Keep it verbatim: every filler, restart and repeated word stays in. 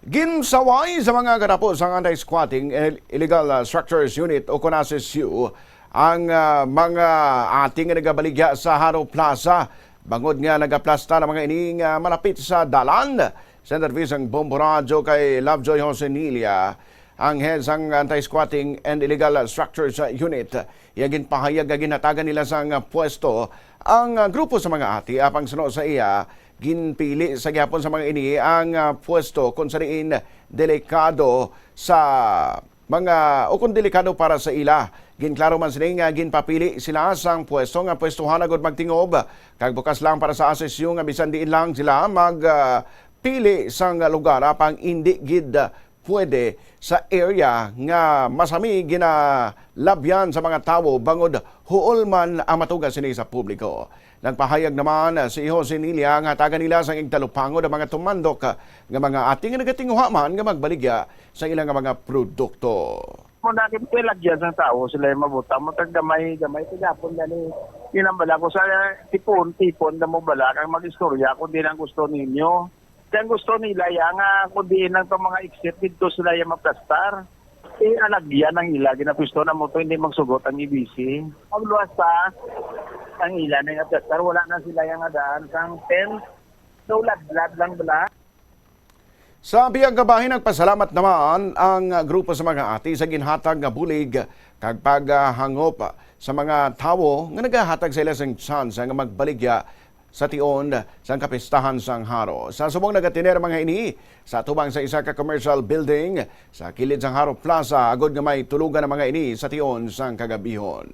Ginsaway sa mga katapo sang Anti-Squatting and Illegal, ah, Structures Unit o kon A S I S U ang, ah, mga ati nga nagabaligya sa Jaro Plaza bangod nga nagaplastar ang mga ini nga malapit sa dalan. Sender Vincent Bomborajo kay Lovejoy Josenilla, ang head sang Anti-Squatting and Illegal Structures Unit. Iya ginpahayag nga ginhatagan nila sang pwesto ang, ah, grupo sa mga ati, apang suno sa iya, ginpili sa gihapon sa mga ini ang, ah, pwesto kung sa diin delikado sa mga, o kung delikado para sa ila. Ginklaro man sini nga ginpapili sila sang pwesto nga pwestuhan agud magtingob, kag bukas lang para sa A S I S U nga bisan diin lang sila mag, ah, pili sang lugar, apang indi gid pwede sa area nga masami ginalabyan sa mga tawo bangod huol man ang matuga sini sa publiko. Nagpahayag naman si Josenilla nga hatagan nila sang igtalupangod ang mga tumandok nga mga ati nga nagatinguha man nga magbaligya sa ila nga mga produkto. Mo na gid kay lagyan sang tawo sila yung mabutang, magkagamay-gamay, kagapon gani. Yun ang bala ko sa tipon, tipon na mo bala kang mag-istorya kung di lang gusto ninyo. Kaya ang gusto nila ya nga kung diin lang tong mga exit dito sila yung maplastar. Eh, alagyan ang ila, ginapisto na mo to, hindi magsugot ang E B C. Ang luwas pa, ang ila na yung aplastar, wala na sila yung adaan sang tent. So, ladlad lang bala. Sa biyang kabahin, nagpasalamat naman ang grupo sa mga ati sa ginhatag nga bulig kag paghangop sa mga tawo nga nagahatag sa ila sing tsansa nga magbaligya sa tion sang kapistahan sang Jaro. Sa subong, nagatiner ang mga ini sa atubang sa isa ka commercial building sa kilid sang Jaro Plaza, agod nga may tulugan ang mga ini sa tion sang kagabihon.